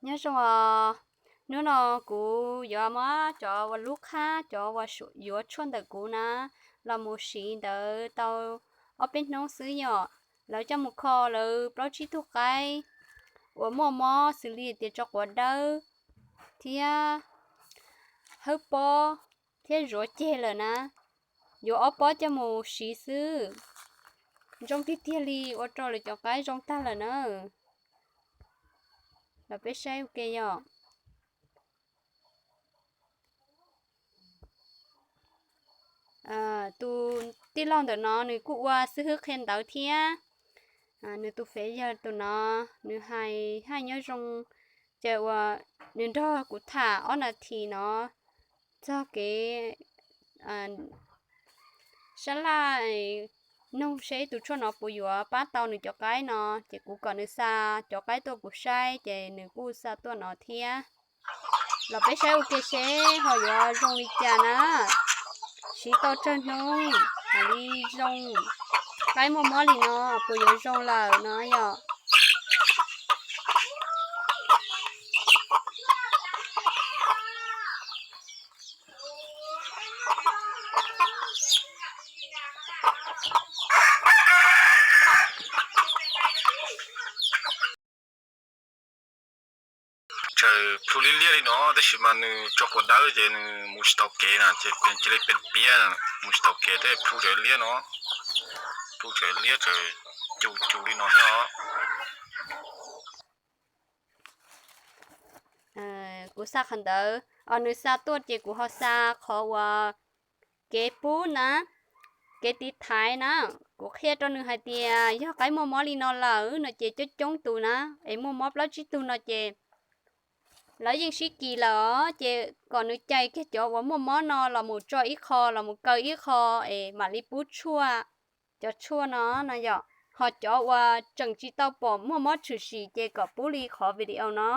Nyob zoo os, hnub no kuv yuav muab cov uas lub qhab, cov uas yuav tshuaj ntawm kuv na los mus siv ntawd tau ob peb hnub xwb yom. Lawv coj mus kho lawv plaub tsib tug qaib uas muaj mob xws li tias tso quav dawb thiab hawb pob thiab zuav ceg lawm na. Yuav ob pob coj mus siv xwb, zoo tiag tiag li, ua rau lawv cov qaib zoo tag lawm na. Los peb saib ua ke yom. Tus tij laug ntawm no nws kuj ua xib hwb qhia ntawv thiab. Nws tus fev yog tus no, nws hais hais nyob zoo, ces uas nws nrog kuv tham ob nas this no txog kev sab laj, nug seb tus tshuaj no puas yuav pab tau nws cov qaib no, ces kuv kom nws xa cov qaib tuaj kuv saib, ces nws kuj xa tuaj no thiab. Los peb saib ua ke seb ho yuav zoo li cas na. Siv tau tsawg hnub mam li zoo. Qaib muaj mob li no puas yuav zoo lawm no yom. Txawm plhu liab liab li no tab sis mas nws tso quav dawb ces nws mus tsis tau kev na, ces cia li pem piab, mus tsis tau kev thiaj plhu txawv liab no, plhu txawv liab txawv cus cus li no thiab os. Kuv xa qhov ntawd, nws xa tuaj ces kuv ho xa qhov uas kev pub na, kev tiv thaiv na. Kuv qhia rau nws hais tias yog qaib muaj mob li no lawm no ces coob coob tus na, es muaj mob plaub tsib tug no ces lawv yeej sib kis lawm os, ces kom nws cais kiag cov uas muaj mob no los mus tso ib qho, los mus kaw ib qho, es mam li pub tshuaj. Cov tshuaj no no yom, ho cov uas tseem tsis tau pom muaj mob tshwm sim ces kom pub li qhov video no,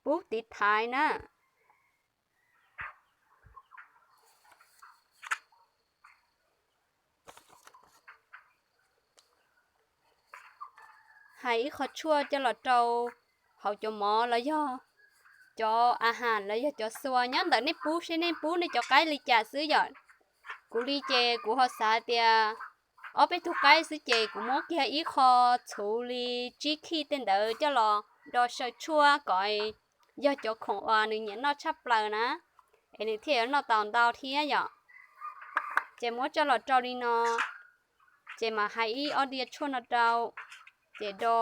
pub tiv thaiv na. Hais ib qho tshuaj coj los rau hauv cov mov los yog cov a has los yog cov xua, nyob ntawm nej pub seb nej pub nej cov qaib li cas xwb yom. Kuv li ces kuv ho xav tias ob peb tug qaib xwb ces kuv muab kiag ib qho txhuv li tsib khij tej ntawd coj los do saw tshuaj kom yog cov khoom uas nws nyiam noj tshaj plaws na, es nws thiaj yuav noj tau ntau thiab yom. Ces muab coj los rau li no, ces mam hais ib ob diav tshuaj no rau, ces do,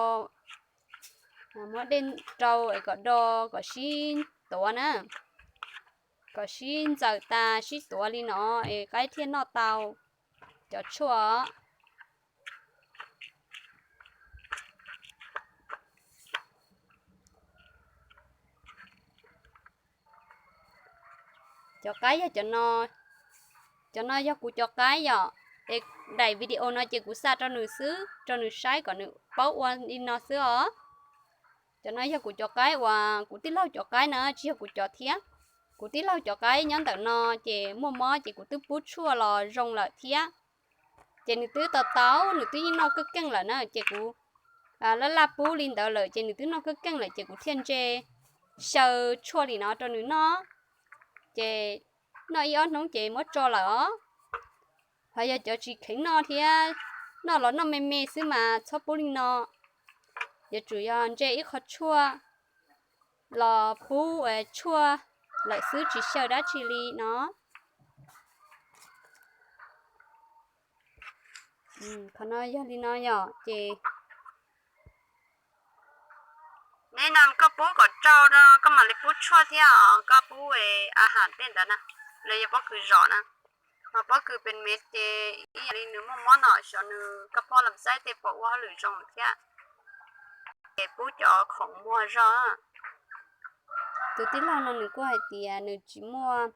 muab dej rau es kom do kom sib tuav na, kom sib ntxaws tas sib tuav li no es qaib thiaj noj tau cov tshuaj. Cov qaib yog cov no, cov no yog kuv cov qaib yom, es daim video no ces kuv xa rau nws xwb, rau nws saib kom nws paub ua li no xwb os. Cov no yog kuv cov qaib uas kuv tij laug cov qaib na, tsis yog kuv cov thiab. Kuv tij laug cov qaib nyob ntawm no ces muaj mob ces kuv twb pub tshuaj los zoo lawm thiab. Ces nws twb tau tau, nws twb yeej noj kawg keej lawm na, ces kuv laj laj pub li ntawd lawm ces nws twb noj kawg keej lawm ces kuv thiaj ntse xyaw tshuaj li no rau nws noj. Ces noj ib ob hnub ces muab tso lawm os. Ho yog cov tsis kheev noj thiab, noj los noj me me xwb mas txhob pub li no. Yuav tsum yog ntse ib qho tshuaj los pub tshuaj lawm xwb tsis xyaw dab tsi li no. Qhov no yog li no yom, ces neb no koj pub kom tsau no koj mam li pub tshuaj thiab os, koj pub a has tej ntawd na, los yog pob kws zom na. Ho pob kws pes mev ces ib yam li nws muaj mob no xyov nws koj phob los xaib tej pom ua hauj lwm zoo thiab. Ces pub cov khoom muag zog. Tus tij laug no nws kuj hais tias nws tsis muaj,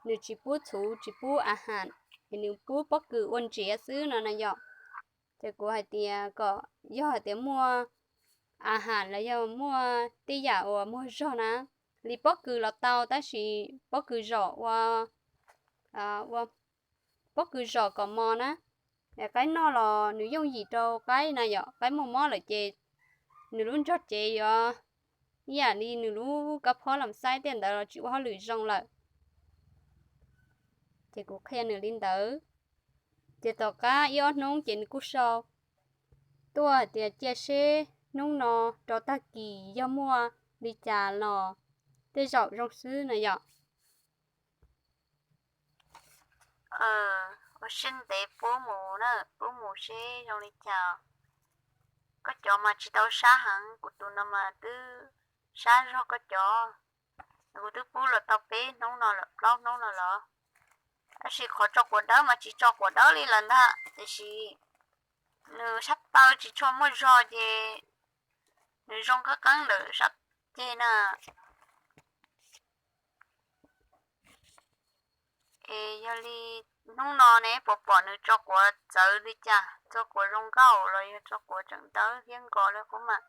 nws tsis pub txhuv tsis pub a has, es nws pub pob kws ua ntsiav xwb no na yom. Ces kuv hais tias kom yog hais tias muaj a has los yog muaj tej yam uas muag zog na, li pob kws los tau tab sis pob kws zom ua, ua pob kws zom kom mos na. Qaib noj los nws yooj yim rau qaib na yom, qaib muaj mob lawm ces nws lub ntsog cev yuav ib yam li nws lub kab phob lam xaib tej ntawd los tsis ua hauj lwm zoo lawm. Ces kuv qhia nws li ntawd. Ces tom qab ib ob hnub ces nws kuj sau tuaj hais tias cia seb hnub no rau tag kis yog muaj li cas los tej zaum zoo xwb no yom. Ua siab ntev pub mus na, pub mus seb zoo li cas. Koj cov mas tsis tau sab heev, kuv tus no mas twb sab zog koj cov. Kuv twb pub los tau peb hnub no lawm, plaub hnub no lawm. Tab sis qhov tso quav dawb mas tsis tso quav dawb li lawm ntag, tiam sis nws sab taw tsis tshua muaj zog ces nws zoo qeeb qeeb ntawm sab ceg na. Es yog li hnub no ne puas pom nws tso quav txawv li cas, tso quav zoo nkauj los yog tso quav tseem dawb thiab nkaus li qub mas.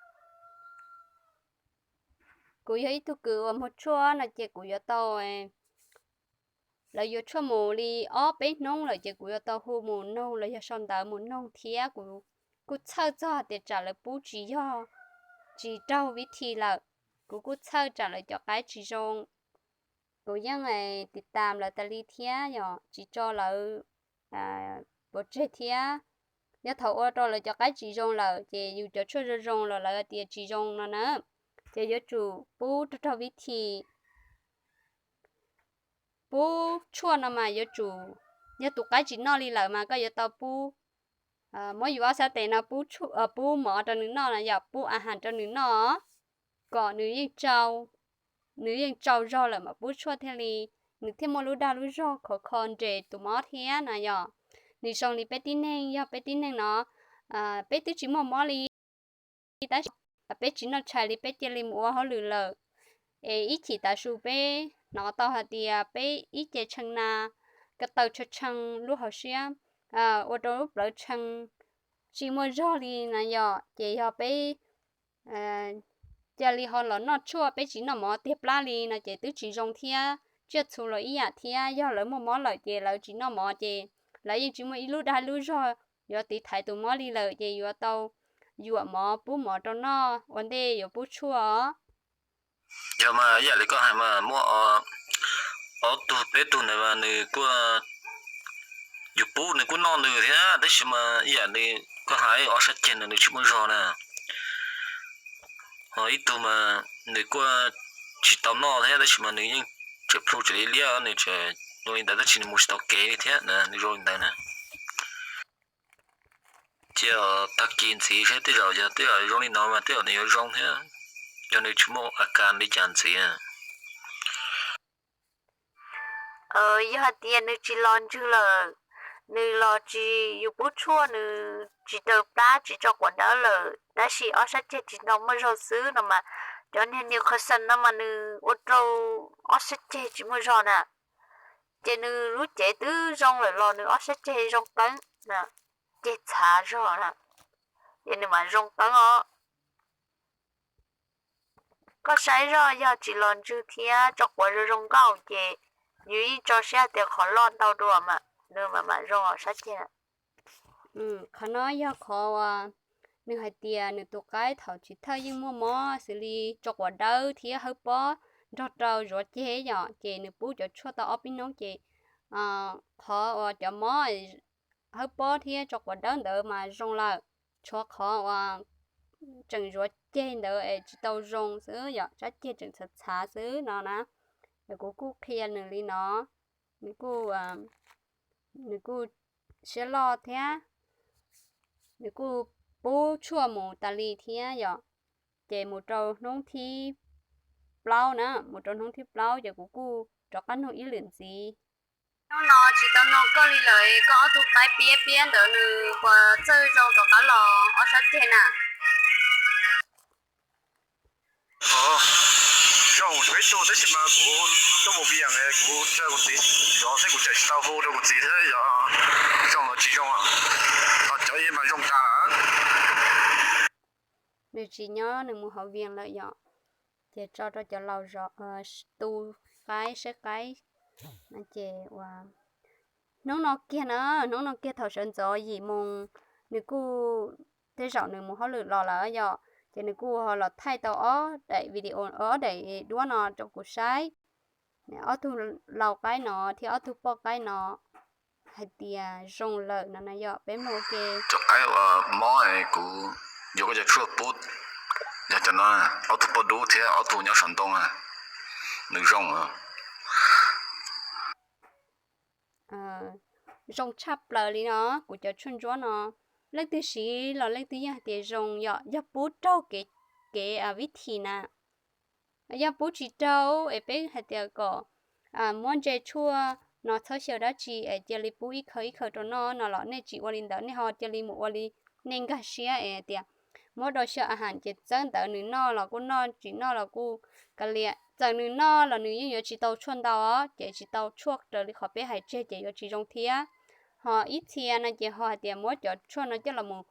Kuv yog ib tug kws uas muag tshuaj no ces kuv yuav tau, lawv yuav tshuaj mus li ob peb hnub lawm ces kuv yuav tau hu mus noog los yog sau ntawv mus noog thiab. Kuv kuj txhawj txog hais tias tsam lawv pub tsis yog, tsis raug vib thi lawm. Kuv kuj txhawj tsam lawv cov qaib tsis zoo. Kuv yeej tiv tam lawv tas li thiab yog tsis tso lawv pov tseg thiab. Yog thaum ua rau lawv cov qaib tsis zoo lawm ces yus cov tshuaj zoo zoo los lawv tias tsis zoo no na. Ces yuav tsum pub raug raug vib thi. Pub tshuaj no mas yuav tsum, yog tus qaib tsis noj li lawm mas koj yuav tau pub, muab yus ob sab tes no pub, pub mov rau nws noj no, yog pub a has rau nws noj, kom nws yeej tsau, nws yeej tsau zog lawm mas pub tshuaj thiaj li, nws thiaj muaj lub dag lub zog khov kho nres tus mob thiab no yom. Nws zoo li peb tib neeg, yog peb tib neeg no, peb twb tsis muaj mob li, tab sis peb tsis noj tshais li peb cia li mus ua hauj lwm lawm. Es ib chim tav su peb hnov tau hais tias peb ib ce tshee na, ko taw tshee tshee lub hauv siab, ua rau lub plawv tshee tsis muaj zog li na yom. Ces yog peb cia li ho los noj tshuaj, peb tsis noj mov tiag plab li no ces twb tsis zoo thiab. Tsiaj txhu los ib yam thiab, yog lawv muaj mob lawm ces lawv tsis noj mov ces lawv yeej tsis muaj ib lub dag lub zog yuav tiv thaiv tus mob li lawm ces yuav tau yuam mov pub mov rau noj ua ntej yuav pub tshuaj os. Yog mas ib yam li koj hais mas muaj ob tug peb tug ntawd mas nws kuj, yus pub nws kuj noj nws thiab, tab sis mas ib yam li koj hais ob sab ceg no nws tsis muaj zog na. Ho ib tug mas nws kuj tsis tau noj thiab, tab sis mas nws yeej tseem plhu tseem liab liab, nws tseem zoo li ntawd tab sis nws mus tsis tau kev li thiab na, nws zoo li ntawd na. Cia tag kis ntxiv seb tej zaum yog tej zaum zoo li no mas tej zaum nws yuav zoo thiab, yog nws tsis muaj a kas li cas ntxiv. Yog hais tias nws tsis los ntswg lawm, nws los tsis, yus pub tshuaj nws tsis raws plab tsis tso quav dawb lawm tab sis ob sab ceg tsis tau muaj zog xwb no mas, cov niag Newcastle no mas nws ua rau ob sab ceg tsis muaj zog na. Ces nws lub cev twb zoo lawm los nws ob sab ceg zoo qeeb, ceg txhav zog na, ces nws mam zoo qeeb os. Koj saib zoj yog tsis los ntswg thiab tso quav zoo zoo nkauj ces yus yeej tso siab tias qhov loj ntau dua mas nws mam mam zoo os sab ceg. Qhov no yog qhov uas nws hais tias nws tus qaib thaum chiv thawj yeej muaj mob xws li tso quav dawb thiab hawb pob nrog rau zuav ceg yom, ces nws pub cov tshuaj tau ob peb hnub ces qhov uas cov mob hawb pob thiab tso quav dawb ntawd mas zoo lawm, tshuav qhov uas tseem zuav ceg ntawd es tsis tau zoo xwb yom, sab ceg tseem txhav txhav xwb no na. Kuv kuj qhia nws li no, nws kuj, nws kuj siab loj thiab, nws kuj pub tshuaj mus tas li thiab yom. Ces mus rau hnub thib plaub na, mus rau hnub thib plaub ces kuv kuj rov qab nug ib lwm ntxiv. Hnub no tsis tau nug koj li lawm, koj ob tug qaib piab piab ntawd nws puas txawj zoo rov qab los ob sab ceg na? Zoo peb tug tab sis mas kuv tuaj mus Vias kuv thiab kuv txiv zov xwb, kuv tseem tsis tau hu rau kuv txiv thiab yog zoo los tsis zoo, ho cov ib mas zoo tas lawm. Nws tsis nyob, nws mus hauv Vias lawm yom, ces tso rau cov laus zov, tu qaib saib qaib no ces ua hnub no kiag na, hnub no kiag thaum sawv ntxov yim moos, nws kuj tej zaum nws mus hauj lwm los lawm yom, Ces nws kuj ho los thaij tau ob daim video, ob daim duab no rau kuv saib. Ob tug lau qaib no thiab ob tug poj qaib no hais tias zoo lawm no na yom, peb mloog ua ke. Cov qaib uas mob kuv yuav koj cov tshuaj pub, yog cov no, ob tug poj dub thiab ob tug nyob saum ntoo, nws zoo. Zoo tshaj plaws li no, kuv cov tshuaj ntsuab no, leej twg siv los leej twg yeej hais tias zoo yom, yog pub raug kev, kev vib thim na. Yog pub tsis raug es peb hais tias kom muab ntse tshuaj no txhob xyaw dab tsi es cia li pub ib khawv ib khawv rau noj no los nej tsis ua li ntawd, nej ho cia li mus ua li nej nkag siab es tias muab rau xyaw a has ces txawb ntawd nws noj los kuj noj, tsis noj los kuj ka liam. Txawm nws noj los nws yeej yuav tsis tau tshuaj ntau os, ces tsis tau tshuaj raws li qhov peb hais tseg ces yuav tsis zoo thiab. Ho ib txhia no ces ho hais tias muab cov tshuaj no coj los mus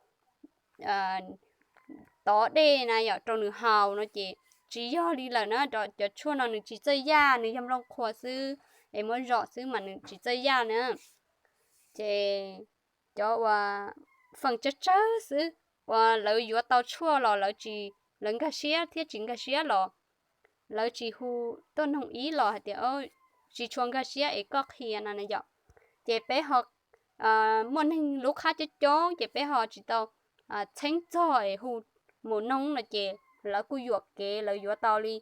tov dej na yom rau nws haus no ces tsis yog li lawm na, cov tshuaj no nws tsis txawj yaj, nws yog nplooj qhuav xwb es muab zom xwb mas nws tsis txawj yaj na. Ces cov uas feem tsawg tsawg xwb uas lawv yuav tau tshuaj los lawv tsis, lawv nkag siab thiab tsis nkag siab los lawv tsis hu tuaj noog ib los hais tias tsis tshua nkag siab es koj qhia no na yom. Ces peb ho muaj neeg lub qhab coob coob ces peb ho tsis tau txheeb txog es hu mus noog no ces lawv kuj yuam kev, lawv yuav tau li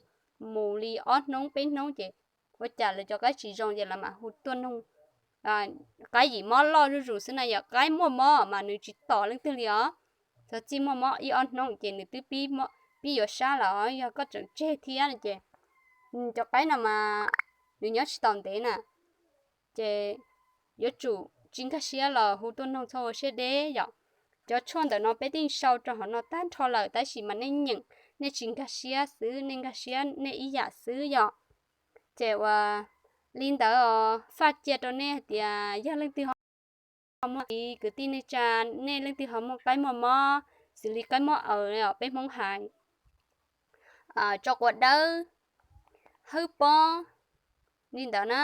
mus li ob hnub peb hnub ces ua cas lawv cov qaib tsis zoo ces lawv mam hu tuaj noog. Qaib yim mob loj zuj zus xwb na yom, qaib muaj mob mas nws tsis tom leej twg li os. Txog txij muaj mob ib ob hnub ces nws twb pib yuav sab lawm, yog koj tseem tseg thiab no ces cov qaib no mas nws nyob tsis tau ntev na. Ces yuav tsum tsis nkag siab los hu tuaj noog txhob ua siab deb yom. Cov tshuaj ntawm no peb twb sau rau hauv no tag nrho lawm tab sis mas nej nyeem, nej tsis nkag siab xwb, nej nkag siab nej ib yam xwb yom. Ces ua li ntawd os, faj cia rau nej hais tias yog leej twg ho muaj, kwv tij neej tsa, nej leej twg ho muaj qaib muaj mob xws li qaib mob aws os, peb Hmoob hais tso quav dawb, hawb pob li ntawd na,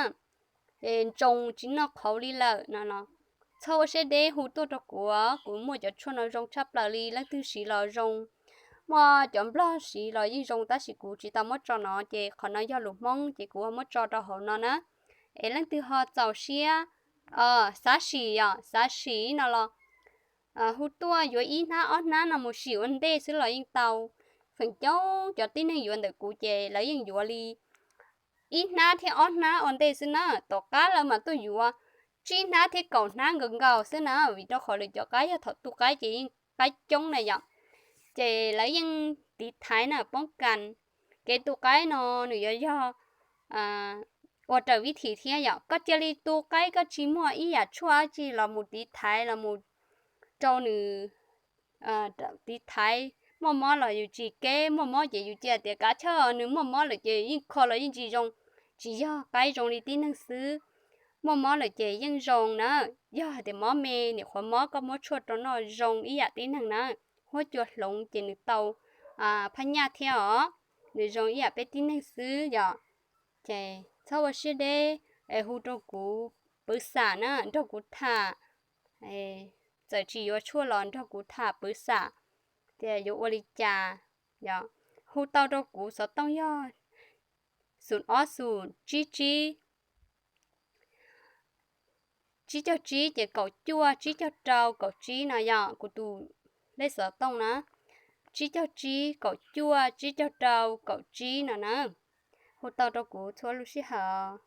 es ntsoos tsis noj qhauv li lawm no los txhob ua siab deb hu tuaj rau kuv, kuv muaj cov tshuaj no zoo tshaj plaws li, leej twg siv los zoo. Muaj cov Nplog siv los yeej zoo tab sis kuv tsis tau muab tso no ces qhov no yog lus Hmoob ces kuv muab tso rau hauv no na. Es leej twg ho txaus siab, xav sim yom, xav sim no los hu tuaj yuav ib hnab ob hnab no mus sim ua ntej xwb los yeej tau. Feem coob cov tib neeg yuav ntawm kuv ces lawv yeej yuav li ib hnab thiab ob hnab ua ntej xwb na, tom qab lawv mam tuaj yuav tsib hnab thiab kaum hnab nkaus nkaus xwb na, vim rau qhov lawv cov qaib yog thaum tu qaib ces yeej qaib coob na yom, ces lawv yeej tiv thaiv na, poob kas. Kev tu qaib no nws yuav yog ua raws vib thim thiab yom, koj cia li tu qaib koj tsis muaj ib yam tshuaj dab tsi los mus tiv thaiv los mus rau nws tiv thaiv, muaj mob los yus tsis keb, muaj mob ces yus cia tias kav chawj nws muaj mob lawm ces yeej kho los yeej tsis zoo, tsis yog, qaib zoo li tib neeg xwb. Muaj mob lawm ces yeej zoo na, yog hais tias mob me, nyuam qhuav mob koj muab tshuaj rau noj zoo ib yam tib neeg na. Huab cua hloov ces nws tau phab nyaj thiab os, nws zoo ib yam peb tib neeg xwb yom. Ces txhob ua siab deb es hu rau kuv pwv xam na, nrog kuv tham, txawm tsis yuav tshuaj los nrog kuv tham pwv xam tias yuav ua li cas. Hu tau rau kuv xov tooj yog xum ob xum tsib tsib, tsib caug tsib ces kaum cuaj tsib caug rau kaum tsib no yom, kuv tus lej xov tooj na, tsib caug tsib kaum cuaj tsib caug rau kaum tsib no na. Hu tau rau kuv txhua lub sij hawm.